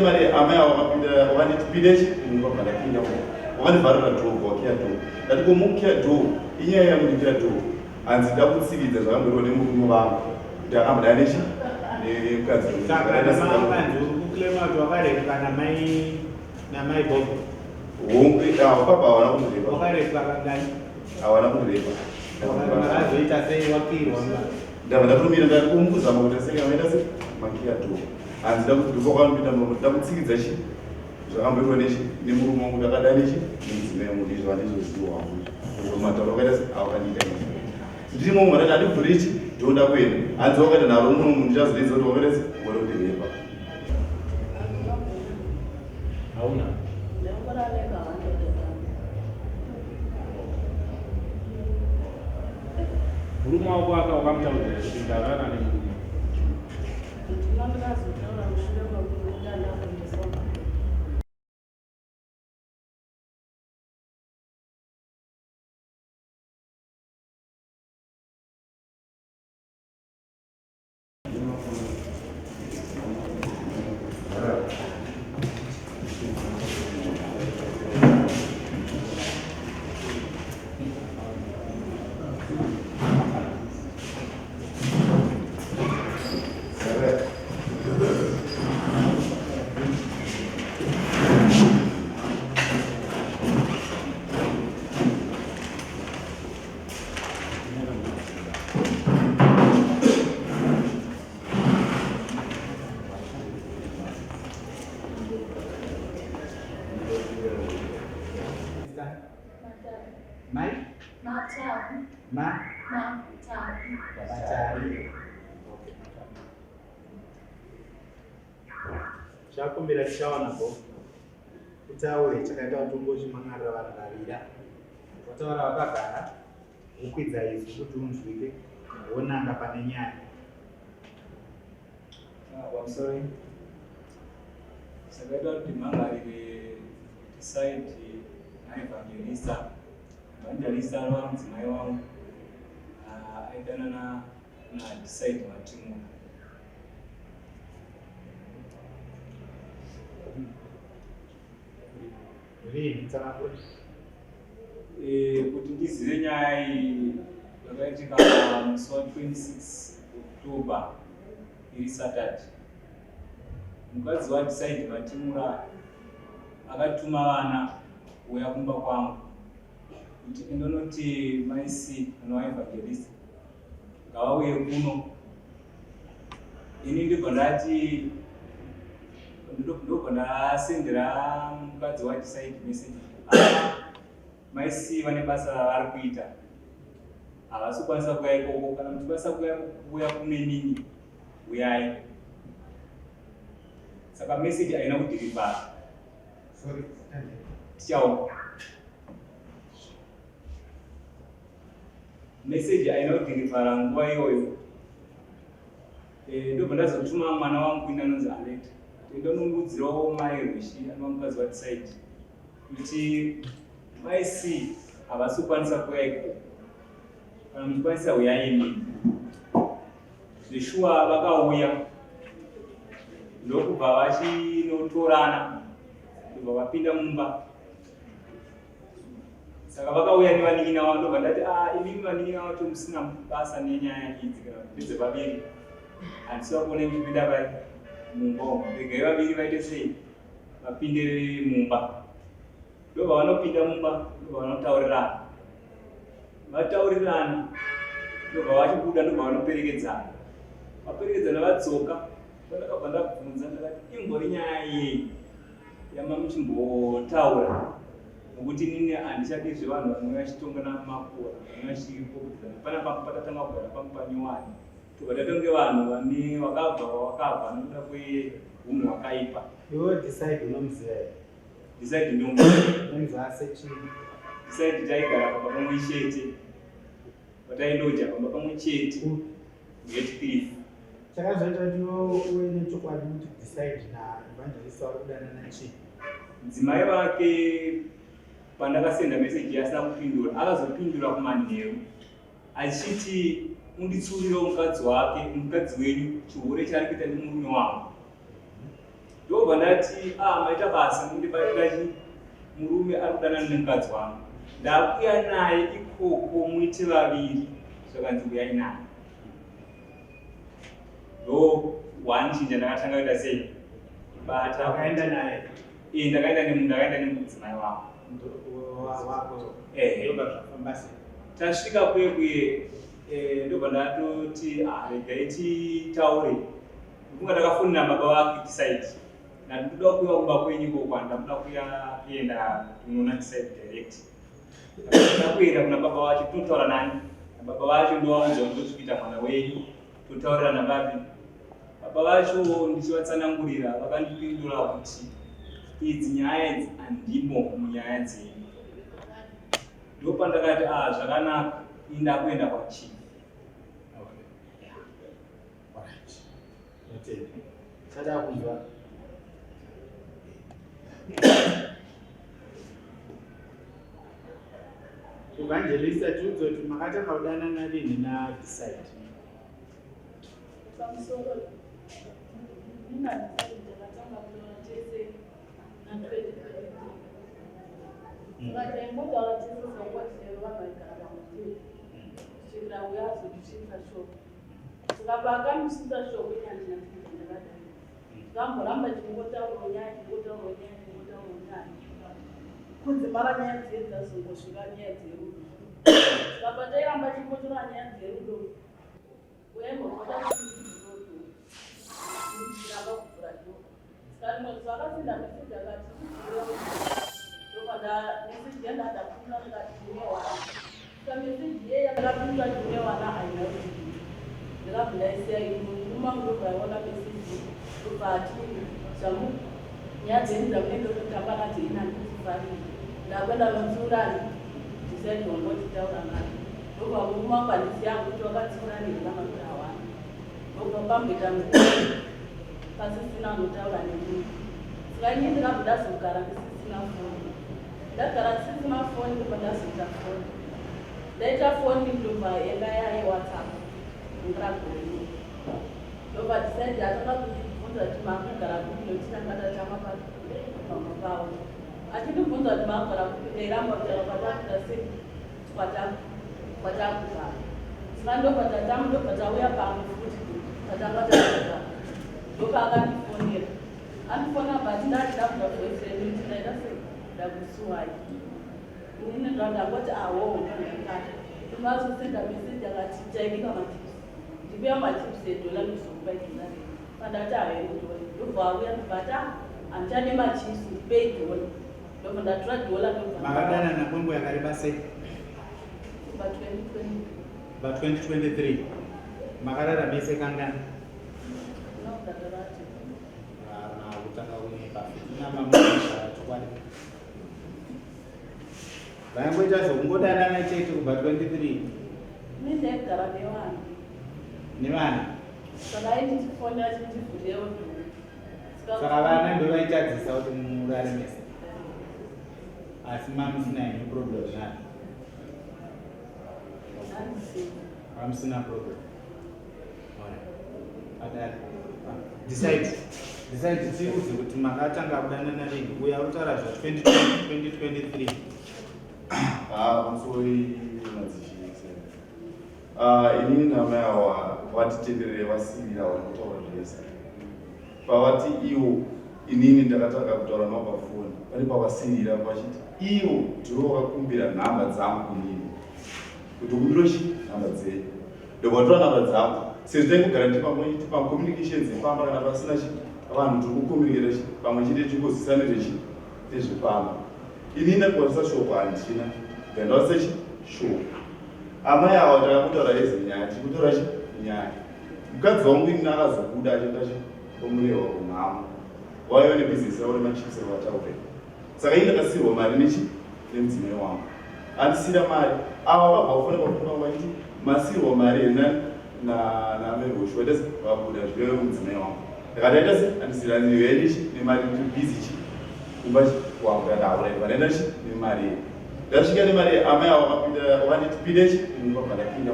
mari amai avo vakapinda vakanditi pindechi mumba bva ndapinda mumba vakandivharira door vakiya door ndati ko mukiya door inyaya yamundikiya door hanzi ndakutsividza zvakamboitwa nemurume vangu kuti akamboda nechi nemukadzi saka wakarepwa namai namai bob hongu papa hawana kundirepa wakarepwa kangani hawana kundirepa vakazoita sei wakirwa ndabva ndatomira ndati kumukuzama kuti aseke amaita se makiya door hanzi ndakuti ndokwanopinda muromo ndakutsikidza chi zvakamboitwa nechi nemurume wangu ndakada nechi nemudzimai wangu ndizvo handizoziva wangu matauro akaita se awakandiita ini ndiri mumwe ndati handivhuri chi ndoda kuenda hanzi wakaita nharo muno ndichazoedza kuti wakaita se wada kundirepa hauna murume wako aka wakamutaurira kuti ndarara nemurume Mai? Matapi. Ma? Matapi. Matapi. Okay. Chakumbira tichawana bo. Utaure chakaita kuti ungochimangarira vanhu vavira. Wataura wakagara wokwidza izwi kuti unzwike wonanga pane nyaya. Ah, I'm sorry. Chakaita kuti ndimhangarire decide naEvangelista. Evangelista anova mudzimai wangu. Ah, aidanana naDecide Matimura. Rini tsanangura. Eh, kuti ndizive nyaya iyi yakaitika musi wa 26 October iri Saturday. Mukadzi waDecide Matimura akatuma vana kuuya kumba kwangu kuti indonoti mai C anova evangelist ngavauye kuno. Ini ndibva ndati ndobva ndasendera mukadzi waDecide message ah, mai C vane basa ravari kuita havasi kukwanisa kuuya ikoko kana muchikwanisa kuuya kunenini uyai saka message haina kudhirivhara Sorry. Tichaona message haina kudhirivhara nguva iyoyo eh, ndobva ndazotuma mwana wangu kuini anonzi Aleta ndonongudzirawo mai Rwishi anova mukadzi waDecide kuti mai C havasi kukwanisa kuuya ikoko kana muchikwanisa uyai imimi zveshuwa vakauya ndokubva vachinotorana ndobva vapinda mumba saka vakauya nevanin'ina vavo ndobva ndati ah, imimi vanin'ina vacho musina basa nenyaya idzi kana kuti ndedzevaviri handisi vakuona muchipinda vai mumba umu regai vaviri vaite sei vapinde mumba ndobva vanopinda mumba ndobva vanotaurirana vataurirana ndobva vachibuda ndobva vanoperekedzana vaperekedzana vadzoka ndakabva ndabvunza ndakati imbori nyaya yei yama muchimbotaura nokuti inini handichadi zvevanhu vanouya vachitonga namakuwa vanouya vachipokudzana pana pamwe patatanga kugara pamwe panyowani tobva tatonge vanhu vane vakabva vavakabva nokuda kwehunhu hwakaipa Iwe decide unomuziva here? Decide ndomuziva. Unomuziva sechii? Decide taigara pamba pamwe chete patailoja pamba pamwe chete Gatecliff. Chakazoita kuti iwe uve nechokwadi kuti decide naEvangelist vari kudanana chii? Mudzimai vake pandakasenda meseji asina kupindura akazopindura kumanheru achiti unditsiurirewo mukadzi wake mukadzi wenyu chihure chaari kuita nemurume wangu. Ndobva ndati ah, maita basa mundibatira chi murume ari kudanana nemukadzi wangu. Ndakuya naye ikoko muite vaviri zvakanzi uyai naye. Ndo one chinja ndakatanga kuita sei? Kubata. Wakaenda naye? Eh, ndakaenda nemu ndakaenda nemudzimai wangu. Wako. Eh. Ndobva zvafamba sei? Tasvika kuye kuye eh, ndobva ndatoti ah, regai titaure. Ndofunga ndakafonera baba vake Decide. Ndati ndoda kuuya kumba kwenyu ikoko handamuda kuya kuenda kunoona Decide direct. Ndoda kuenda kuna baba vacho totaura nani? Baba vacho ndovaudza kuti ndozvikuita mwana wenyu totaurirana papi. Baba vacho ndichivatsanangurira vakandipindura kuti idzi nyaya idzi handimo munyaya dzenyu. Ndopandakati ah zvakanaka ini ndakuenda kwachief. Okay. Alright. Notenda. Sada kunzwa. Evangelista tiudze kuti makatanga kudanana rinhi naDecide? Pamusoro nina Decide takatanga kudanana tese na 2023. Saka taingotaura tese sangwa chero vanhu vaigara pamwe chete. Kusvikira uya azondisvitsa shoko. Saka paakandisvitsa shoko ini handina kuita ndakadai. Ndamboramba ndichingotaurawo nyaya ndichingotaurawo nyaya ndichingotaurawo nyaya. Kudzimara nyaya dziye dzazongosvika nyaya dzerudo. Saka patairamba tichingotaura nyaya dzerudo uyaimbobuda rudo ndichiramba kuvhura door. Saka rimwe zuva akasenda message akati ndobva message yandadapindura ndikati ndine wana. Saka message iye yandakapindura ndine wana haina kuti ndakabva ndaisiya iri murume wangu ndobva aiona message ndobva ati zvamu nyaya dzenyu dzamunenge kutamba nadzo ini handidzifariri ndakuenda notsiurani decide wangotitaura naye ndobva murume wangu handiziva hangu kuti wakatsiurani here kana kuti hawana ndobva pamboita nguva pasisina anotaura nemunhu saka ini ndakabva ndazogara ndisisina foni ndagara ndisisina foni ndobva ndazoita foni ndaita foni ndobva yanga yayeWhatsApp ndiragore ndobva decide atanga kundibvunza kuti maakugara kupi nokuti tanga tatama pamba pavo achindibvunza kuti maakugara kupi ndairamba kutaura kwatakuita sei kwatakugara saka ndobva tatama ndobva tauya pamwe futi tatanga takugara ndobva akandifonera andifonera but ndati ndakuda voice renyu kuti ndaita sei ndakusuwai inini ndangoti awo ndakati ndobva message akati taibika machips ndikuya machips edhola ndikuzokupa idhola rei pandati hayo dhola ndobva auya ndobva ati handichade machips ndipei dhola ndobva ndatora dhola ndobva Makadanana kwenguva yakareba sei? kubva 2020 Kubva 2023. Makarara mese kangani? ndakati Makutanga kunyepa futi namamuaa chokwadi. Vaingoita zvokungodanana chete kubva 23 ini ndaigara nevana nevana. Saka ainditifonera achindivhurirewo door. Saka vana ndovaitadzisa kuti murare mese. Asi mamusina henyu problem nayo. Mamusina problem. Alright. Adari. Decide. Decide tiudze kuti makatanga kudanana rini uya utaura zva 2023. Ah, pamusoro madzishe. Ah, inini namai awa vatitenderere vasirira vari kutaura zvese. Pavati iwo inini ndakatanga kutaura navo pafoni pane pavasirira vachiti iwo ndiwo vakakumbira nhamba dzangu inini kuti kumbiro chi nhamba dzenyu ndobva nhamba dzangu sezvo taingogara ndipamwe pamacommunications epamba kana pasina chi vanhu tiri kucommunicata chi pamwe chete tichingozisana nezvechi nezvepamba inini ndakwanisa shoko handina ndandawasa chi shoko amai ava takakutaura eze nyaya tichikutaura chi nyaya mukadzi wangu inini akazobuda achienda chi kwaMurewa kunhamo waiva nebhizinesi ravo remachips ravataure saka ini ndakasirwa mari nechi nemudzimai wangu andisira mari ava vabva kufona pafoni pangu vachiti masirwa mari here nameroshu waita se vabuda zvireve mudzimai wangu ndakati aita se andisira ndiyoya nechi nemari ndiri busy chi kumba chi kwangu ndataura ndaenda chi nemari iyi ndasvika nemari amai avo vakapinda vakanditi pinda chi mumba ndapinda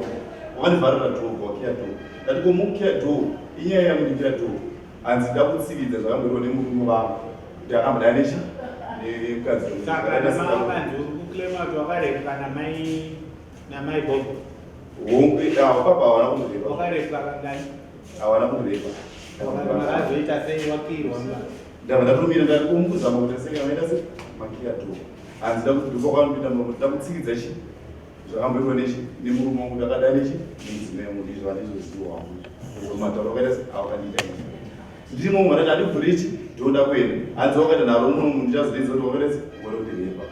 wakandivharira door wakiya door ndati komukiya door inyaya yamundikiya door. Hanzi ndakutsividza zvakamboitwa nemurume vangu kuti akamboda nechi nemukadzi Saka makanzi uri kuclaima kuti wakarepwa namai namai Bob. Hongu, papa hawana kundirepa. Wakarepwa kangani? Hawana kundirepa. Makazoita sei wakirwa mba? Ndabva ndatomira ndati kumukuzama kuti asenge amaita se makiya door. Hanzi ndakuti kwandipinda ndakutsikidza chi zvakamboitwa nechi nemurume wangu ndakada nechi nemudzimai wangu ndizvo handizoziva wangu. Matauro akaita se awakandiita ini. Ndiri mumwe ndati handivhuri ichi ndoda kuenda. Hanzi wakaita nharo muno ndichazoidza kuti wakaita se wada kundirepa.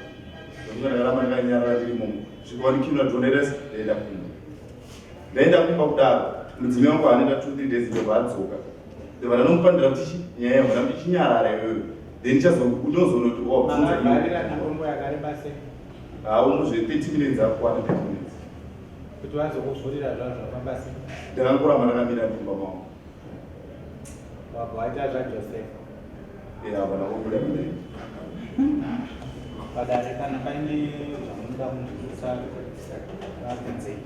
Ndafunga ndakaramba ndakanyarara ndiri mumo. Svika wandikinura door ndaita se ndaenda kumba. Ndaenda kumba kudaro mudzimai wangu anoita 2 3 days ndobva adzoka. Ndobva ndanomupandira kuti chi nyaya yabva ndamuti chinyarara iwewe. Then ndinozonoti wabvunza iwe. Makavharirana kwenguva yakareba sei? Hawo muzve 30 minutes akwana 30 minutes. Kuti vazokuvhurira zvazvo zvafamba sei? Ndakangoramba ndakamira ndimba mangu. Wabva waita zvaJosefa. Eh, apa ndakubuda kudai. Padare kana paine zvamunoda kunzwisisa vabvunzei.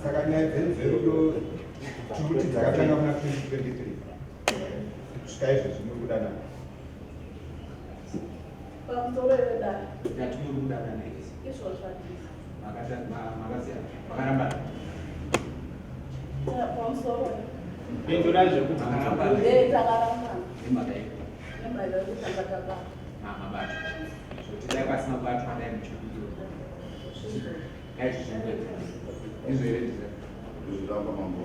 Saka nyaya dzedu dzerudo tiri kuti dzakatanga muna 2023 kusvika izvezvi muri kudanana. Pamusoro yedare. Ndati muri kudanana here? Izvozvo handisi. Makasiyana, makarambana. Pamusoro. Pindurai zvekubvunza. Makarambana. Eh, takarambana. Nemhaka yei? Nemhaka yekuti tanga tabatwa. Mabatwa. Zvoti dai pasina kubatwa dai muchikudiwa. Dai zvichikuita. Ndizvo here ndizvo? Ndozviramba mambo.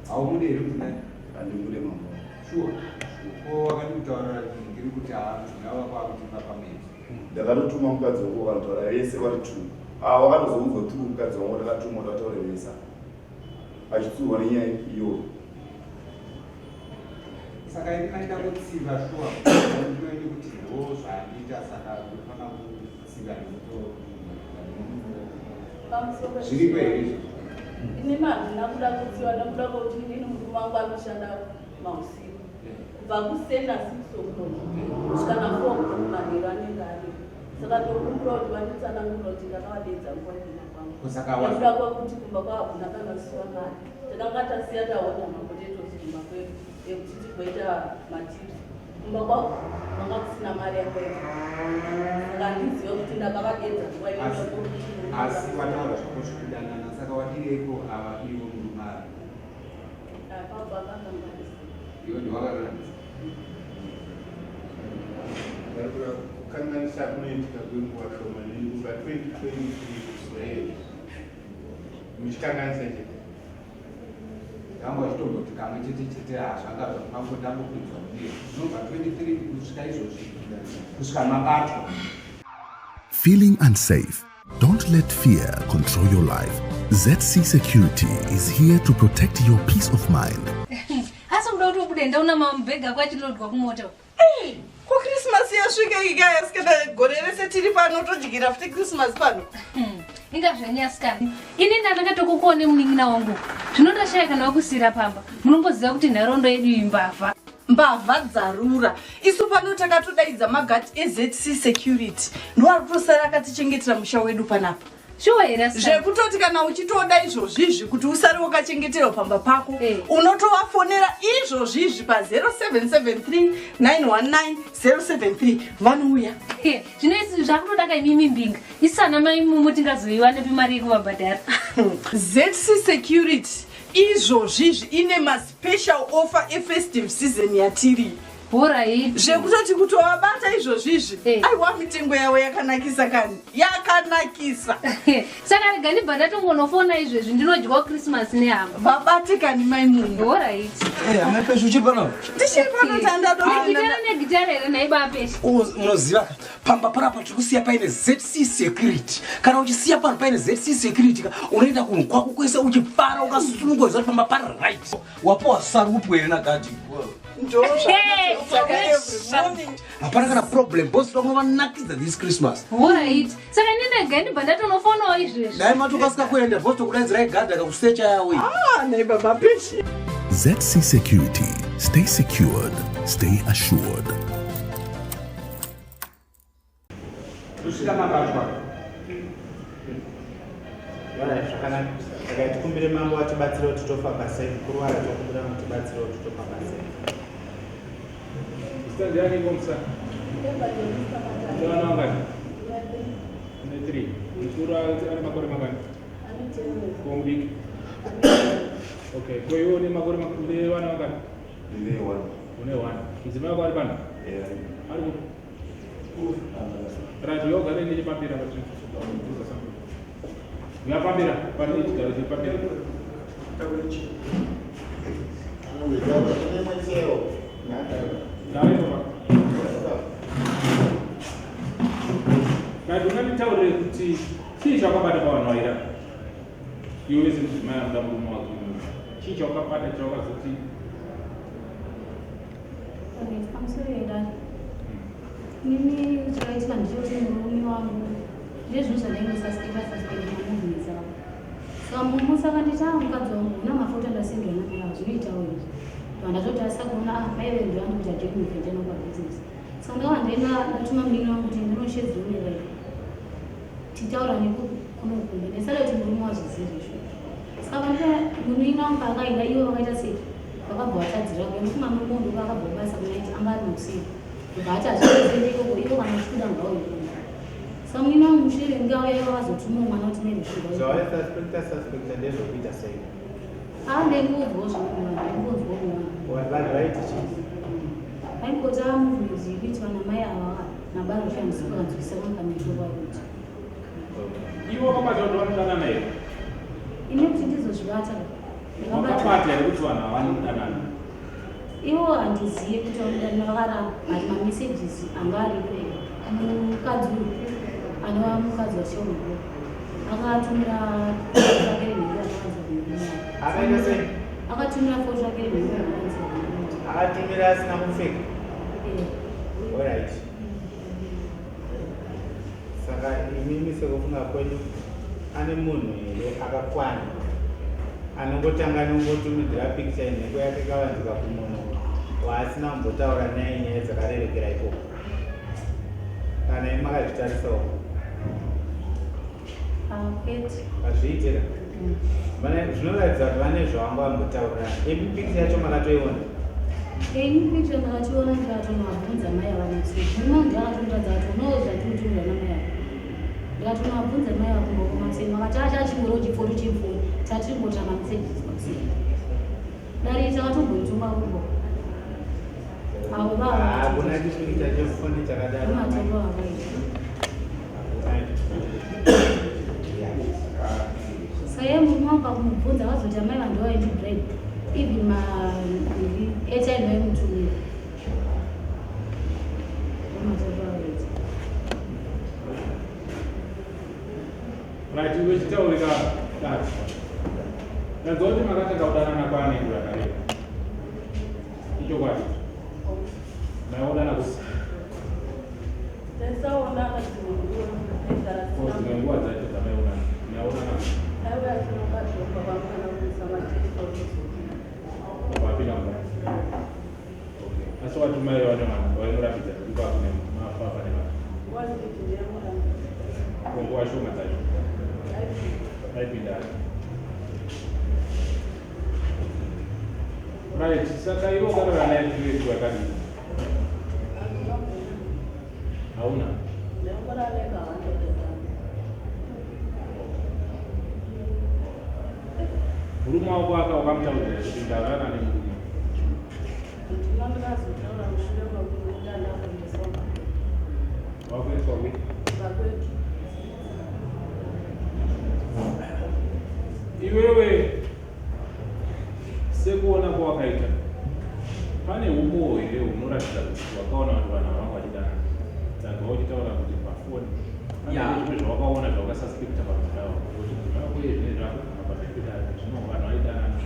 Haumude here mudzimai? Handimude mambo. Sure. Ko wakati kutaura ndiri kuti haa mudzimai wako akutipa pamweji. Ndakatotuma mukadzi wangu vakanotaura vese vari two. Ah, wakatozoudzwa through mukadzi wangu ndakatuma kuti vataure vese. Achitsiurwa nenyaya iyoyo. Saka ini maida kutsiva shuwa ndinoini kuti ndo zvaandiita saka ndinofanira kutsiva nekuto Pamusoro. Zviriko here izvo? Ini handina kuda kutsiva nekuda kwekuti inini murume wangu anoshanda mausiku. Kubva kusenda 6 o'clock kusvika na 4 o'clock manheru anenge aripo. Saka ndokumbira kuti vanditsanangurira kuti ndakavadeedza nguva ipina kwangu. Saka wa- Nekuda kwekuti kumba kwavo hakuna kana kusiwa mari. Takanga tasiya taona mapotatoes kumba kwedu ekuti tigoita machips. Kumba kwavo kwanga kusina mari yakaita. Saka handizive kuti ndakavadeedza nguva Asi inoita asi wataura zvako zvekudanana saka wadireiko ava iwo murume ari Apapo akakanganisa. iwe ndiwakakanganisa. Kukanganisa kunoitika kwenguva shoma kubva 2023 kusvika muchikanganisa chete. Vanga vachitomboti kamwe chete chete hazvanga zvangondambokwidza muviri zvinobva 23 kusvika izvozvi kusvika mabatwa. Feeling unsafe? Don't let fear control your life. ZC Security is here to protect your peace of mind. Asi kuda kuti ubude ndaona mabhegi ako achilodwa kumota. Ko Christmas yasvika ikaya sikana gore rese tiri pano todyira futi Christmas pano. Inga zvenyu asikana. Ini ndakatokukuone munin'ina wangu. Zvinondashaya kana wakusiyira pamba. Munomboziva kuti nharaunda yedu imbavha. Mbavha dzarura. Isu pano takatodaidza magati eZC Security. Ndiwo ari kutosara akatichengetera musha wedu panapa. Shuwa here asikana? Zvekutoti kana uchitoda izvozvizvi kuti usare wakachengeterwa pamba pako Eh. unotovafonera izvozvizvi pa 0773 919 073 vanouya. Zvino isi zvakutodaka imimi mbinga. Isu ana mai mumu tingazoiwa nepi mari yekuvabhadhara? ZC Security izvozvizvi ine maspecial offer efestive season yatiri. Horaiti. Zvekutoti kutovabata izvozvizvi Eh. aiwa mitengo yavo yakanakisa kani yakanakisa. Saka rega ndibva ndatongonofona izvezvi ndinodyawo Christmas nehama. Vabate kani mai mungu. Horaiti. Amai Peshu uchiri pano? Ndichiri pano Gitara negitara here nhai baPeshu? Unoziva ka pamba panapa tiri kusiya paine ZC Security. Kana uchisiya pano paine ZC Security ka unoenda kunhu kwako kwese uchifara ukasunungwa uchiziva kuti pamba pari right. Wapuwa sarupu here nagadhi? Hapana kana problem boss vanakidza this Christmas. Horaiti. Saka ini ndega ndibva ndatonofonawo izvezvi. Dai matokasika kuenda boss tokudaidzirai gadhi akakusecha yawe. Ah, nhai baba Peshu. ZC Security. Stay secured. Stay assured. Kusvika mabatwa. Alright, zvakanaka. Saka tikumbire mambo vatibatsire kuti tofamba sei, mukuru wara tokumbira mutibatsire kuti tofamba sei. Zita ndiani komsa? Vana vangani? Une 3. Mukuru ane makore mangani? Ko mudiki? Okay, ko iwe une makore une vana vangani? Ndine one. Une one. Mudzimai wako ari pano? Yeah. Ari kupi? Right, iwe ugare nechepamberi apa tiri. Uyapambira, pane chigaro chiri pamberi. Gara ipapo. Right, unganditaurire kuti chii chawakabata pavanhu vaira? Iwe semudzimai anoda murume wake. Chii chawakabata chawakazoti Alright, pamusoro yedare. Inini chakaitika ndechekuti murume wangu ndezvinhu zvandainge suspect mamovements avo. Saka musi akanditi ah mukadzi wangu una mafoto andasendwa namai avo zvinoitawo izvi. Ndobva ndatoti asakuona ah mai vedu vanokuita deal with ventana pabusiness. Saka ndakabva ndaenda ndatuma munin'ina wangu kuti ndinoshedzonera titaura nekunokumba ndisada kuti murume wazvizive izvo. Saka pandika munin'ina wangu paakaenda ivo vakaita sei vakabva vatadzira kuya ndofunga murume wangu akabva kubasa kunaiti anga ari usiku. Ndobva ati hazviende ikoko ivo kana uchikuda ngauye kuno. Saka munin'ina wangu mushure ngauya ivo vazotuma mwana kuti mai rushinga. Zvawai suspecta ndezvokuita sei? Ah ndaingonzwawo zvamuwana ndaingonzwawo muwana. Vanhu vaiti chii? Vaingoti ah movement iri kuitwa namai ava nabarosha handisi kuvanzwisisa kamito kwakuti. Iwe wakabata kuti vanodanana here? Ini kuti ndizozvibata. Wakabata here kuti vanhu ava vanodanana? Ivo handizive kuti vanodanana vakaramba but mamessages anga aripo mukadzi uyu anova mukadzi waShongo akatumira foto rake renhengo yakawanzwa kumurume wake. Akaita sei? Akatumira foto rake renhengo yakawanzwa kumurume wake. Akatumira asina kupfeka? Eh. Alright. Saka imimi sekufunga kwenyu ane munhu here akakwana anongotanga nongotumidzira pikicha yenhengo yake ikavanzika kumunhu waasina kumbotaura naye nyaya dzakarerekera ikoko kana imi makazvitarisawo? Kwete. Azviitira zvinoratidza kuti vane zvavanga vambotaurana. Imi pikicha yacho makatoiona? Ini pikicha ndakationa ndikatonovabvunza mai ava next week. Murume wangu ndiye akatondiratidza kuti unowo zvatinotumirwa namai ava. Ndikatonovabvunza mai ava kumba kumakuseni vakati acha achingori chifoto chefoni tatiri kuita mamessages makuseni. Dare takatomboitonga kumba. Avo vava Hakuna chipikicha chefoni chakadaro. Matongo avaita. Saka iye murume wangu pakumubvunza akazoti amai vanhu vaindi bribe even ma airtime vaimutumira. Ndomatongo avaita. Right, iwe chitaurika dati. Ndanzwa kuti makatanga kudanana kwaane nguva yakareba. Ichokwadi. Maionana kusi. Taisaonana dzimwe nguva, taigara Ko dzimwe nguva dzacho dzamaionana. Maionana kusi. Aiuya achinoka vangu kana kuisa matesti otozopinda. Wapinda mumba. Okay. Asi wati mai vane vanhu vainorambidza kuti kwakune mafafa nevanhu. Nguva zhinji ndiyamurambidza. Ko nguva shoma dzacho. Aipinda. Right, saka iwe ukarara naye period yakadini? Hauna? Ndaingorara naye ka100 Murume wako aka wakamutaurira kuti ndarara nemurume. Ndina ndakazotaura mushure mekuda ndakuendeswa Wakuendeswa kupi? Vakwetu. Iwewe sekuona kwawakaita pane umbowo here hunoratidza kuti wakaona kuti vanhu vanga vachidanana? Dzabva uchitaura kuti pafoni pane zvimwe zvawakaona zvawakasuspecta pamudzimai wako kuti mudzimai wako iye zvine zvakubvuma pazviri zvino vanhu vaidanana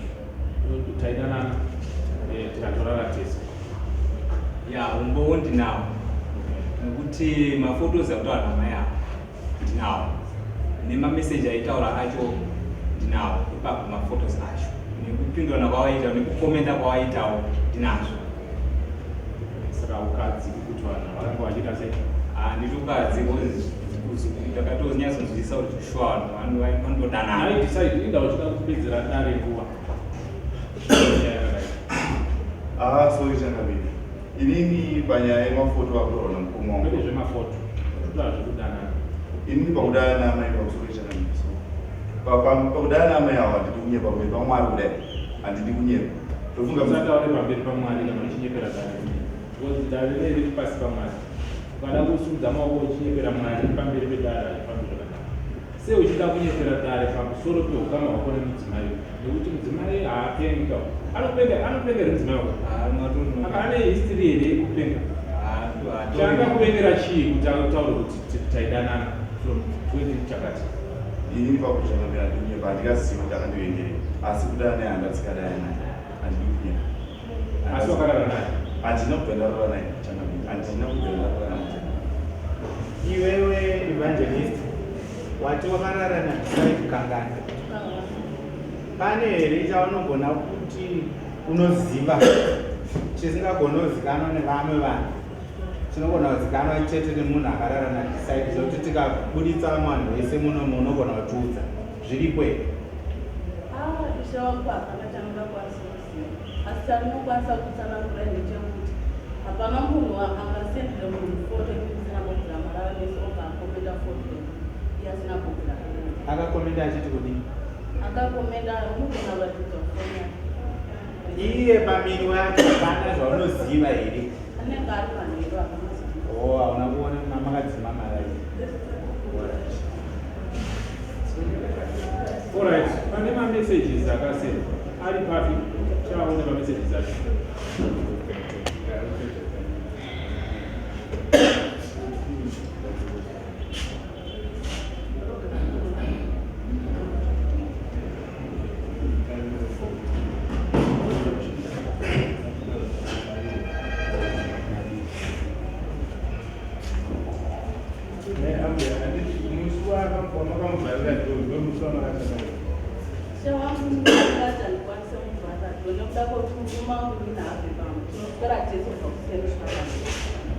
taidanana tikatorara tese. Ya, umbowo ndinawo nekuti mafotos akutaura namai avo ndinawo, nemameseji aitaura acho ndinawo ipapo, mafotos acho nekupindurana kwavaita nekukomenda kwavaitawo ndinazvo. Saka ukadzi kuti vanhu vakanga vachiita sei? Handiti ukadzi. Ndakatozonyatsonzwisisa kuti shuwa vanhu vanotodanana. Nhai decide inda uchida kupedzera dare nguva. Ah, sorry changamire. Inini panyaya yemafoto akurwa namukoma wangu. Kwete zvemafoto. Toda zvekudanana. Inini pakudana naamai pamusoro changamire. So pakudana naamai avo handidi kunyepa pamberi paMwari kudai. Handidi kunyepa. Ndofunga Usataure pamberi paMwari kana uchinyepera dare. Because dare rinenge riri pasi paMwari. Ukada kusumudza maoko uchinyepera Mwari pamberi pedare hazvifambi zvakanaka. Sei uchida kunyepera dare pamusoro pehukama hwako nemudzimai uyu? Nekuti mudzimai haapengi ka. Anopenga anopenga here mudzimai wako? Aka ane history here yekupenga? Chaangakuvengera chii kuti ataure kuti taidanana from 20 chakati? Inini pakuti changamire handidi kunyepa handingazivi kuti akandivengerei asi kudana naye handatsikadaya naye handidi kunyepa. Asi wakarara naye? Handina kubva ndarara naye changamire handina kubva ndarara naye changamire. Iwewe evangelist wati wakarara naDecide kangani? Pane here chaunogona kuti unoziva chisingagoni kuzikanwa nevamwe vanhu chinogona kuzikanwa chete nemunhu akarara naDecide zvekuti tikabuditsa vamwe vanhu vese muno unogona kutiudza zviripo here? Ah, ishe wangu hapana chandingakwanisa kuziva asi chandinokwanisa kutsanangura ndechekuti hapana munhu angasendere munhu foto ekumusina kubvira marara mese obva akomenda foto iye asina kubvira Akakomenda achiti kudii? Akakomenda unogona kuratidza foni yake. Iye pamiri wake hapana zvaunoziva here? Anenge ari manheru hapana. Oh, hauna kuona makadzima maraiti. Alright, pane mamessages akasendwa ari papi? Chaone mamessages acho.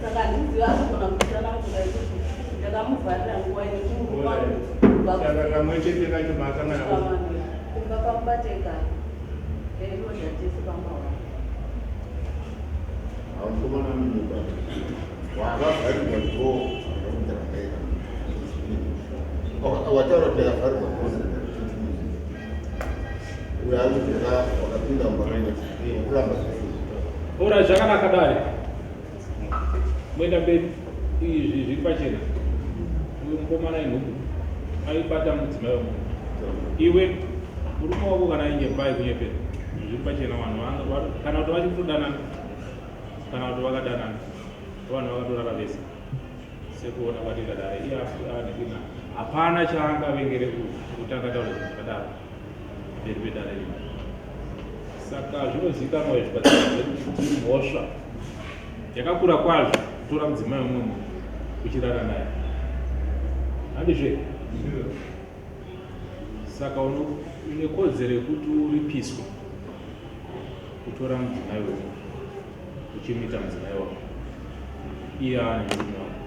Saka handizivi anogona kutsanangura ikuti ndakamuvharira nguva Saka kamwe chete kacho makasangana kubva pamubateka eiroja tese pambawa. Mukomana anonyepa wakavharirwa do wataura kuti ndakavharirwa do uyo akuti wakapinda mumba kuramba. Ora zvakanaka dare. Moenda mberi izvi zviri pachena. Uyu mukomana inhubu aibata mudzimai wemunhu. Iwe murume wako kana ainyepa aikunyepera. Zviri pachena vanhu kana kuti vachitodanana kana kuti vakadanana vanhu vakatorara vese sekuona kwatoita dare iye anekina hapana chaangavengere kutanga taura zvinhu zvakadaro pamberi pedare rino. Saka zvinozivikanwa izvi kuti mhosva yakakura kwazvo kutora mudzimai wemumwe munhu uchirara naye handizve? Saka une kodzero yekuti uripiswe kutora mudzimai wemunhu uchimuita mudzimai wako iye aane murume wako.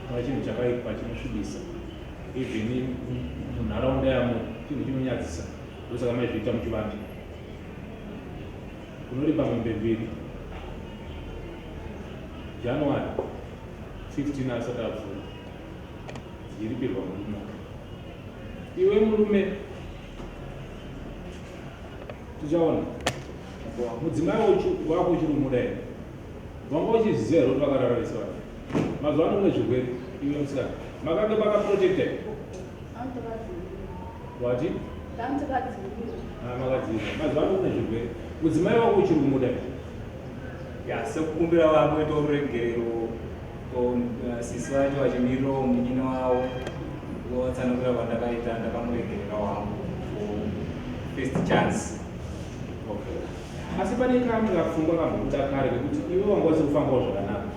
Chava chinhu chakaipa chinosvibisa even munharaunda yamuri, chinhu chinonyadzisa. Ndosaka maizviita muchivande. Unoripa mombe mbiri January 15 asati apfuura dzichiripirwa murume wako. Iwe murume tichaona mudzimai wako uchiri kumuda here? Wanga uchizviziva here kuti vakarara vese vanhu? Mazuva ano kune zvirwere iwe musikana. Makange makaprotecta here? Wati? Ah, makadzivirira. Mazuva ano kune zvirwere. Mudzimai wako uchiri kumuda here? Ya, sekukumbira vakuita ruregerero sisi vacho vachimirirawo munin'ina wavo vatsanangura kwandakaita ndakamuregerera wangu for first chance. Okay. Asi pane kamwe kapfungwa kambobuda kare kekuti iwe wanga usiri kufambawo zvakanaka.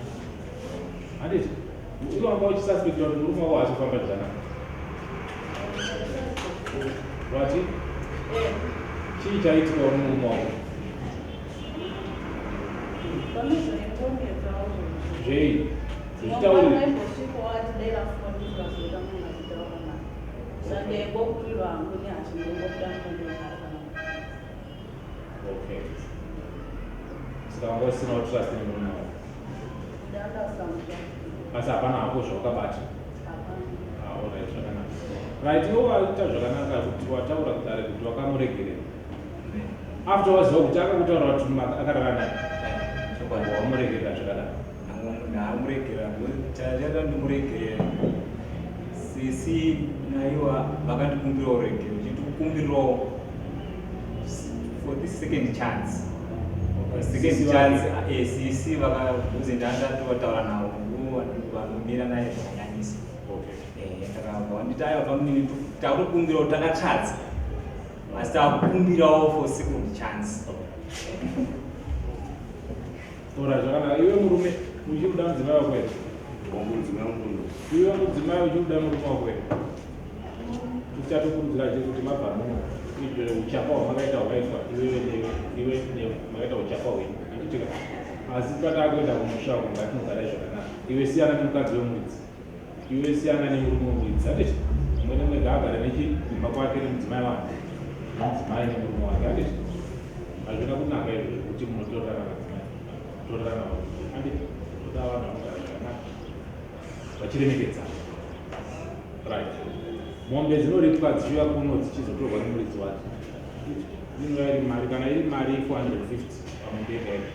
Handiti? Iwe wanga uchisuspecta kuti murume wako haasi kufamba zvakanaka. Wati? Chii chaitika murume wako? Zvei? Zvitaurire. Vaimbosvika wakatidaira foni tikazoita munhu achitaura naye. Saka ndaingokurirwa hangu nehasha ndongobuda mukandogara kana. Okay. Saka wanga usina kutrust nemurume wako. Ndandasamva. Asi hapana hako zvawakabata. Hapana. Ah, alright, zvakanaka. Right, iwe waita zvakanaka kuti wataura kudare kuti wakamuregerera. After waziva kuti akakutaura kuti akarara naye. Wamuregerera zvakadaro. Ndamuregerera, chachada ndimuregerera. Sisi naiwa vakandikumbirawo regero, chitikukumbirawo for this second chance. Second Sisi chance, sisi vakabuze ndandatotaura navo, vanomira naye zvakanyanyisa. Ndakabva nditi aiwa pamunini, takutokumbirawo, takatadza, asi takukumbirawo for second chance. Ora, zvakanaka. Iwe murume uchiri kuda mudzimai wako here? Mudzimai wangu. Iwe mudzimai uchiri kuda murume wako here? Tichatokurudzira che kuti mabva muno kuitira uchapa hwamakaita hwakaitwa iwewe newe, iwe newe makaita uchapa hwenyu, ichitika. Asi patakuenda kumusha uko ngatinogarai zvakanaka. Iwe siyana nemukadzi wemuridzi, iwe siyana nemurume wemuridzi, handiti? Mumwe nemumwe ngaagare nechikumba kwake nemudzimai wake, nemudzimai nemurume wake, handiti? Hazvina kunaka izvo zvekuti munotorerana madzimai, torerana varume, handiti? Toda vanhu vanogara zvakanaka vachiremekedzana. Right, mombe dzinoripwa dzichiuya kuno dzichizotorwa nemuridzi wadzo. Inouya iri mari, kana iri mari 450 pamombe yega yega.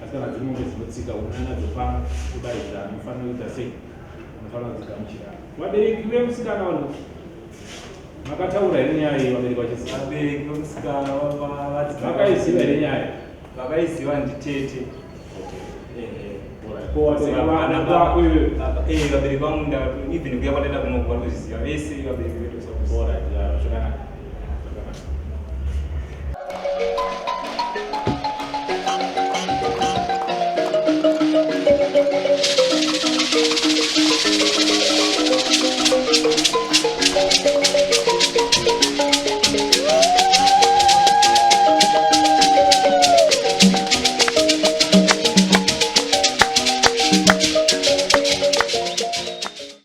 Asi kana dziri mombe dzinotsika, unouya nadzo pano kudaidzira, unofanira kuita sei? Unofanira kudzigamuchira. Vabereki vemusikana vari kupi? Makataura here nyaya iyi vabereki vachiziva? Vabereki vemusikana Vakaiziva here nyaya? Vakaiziva, nditete. Ko wako iwewe? Vabereki vangu, even kuya kwataita kuno vatozviziva vese vabereki vedu. Alright, zvakanaka.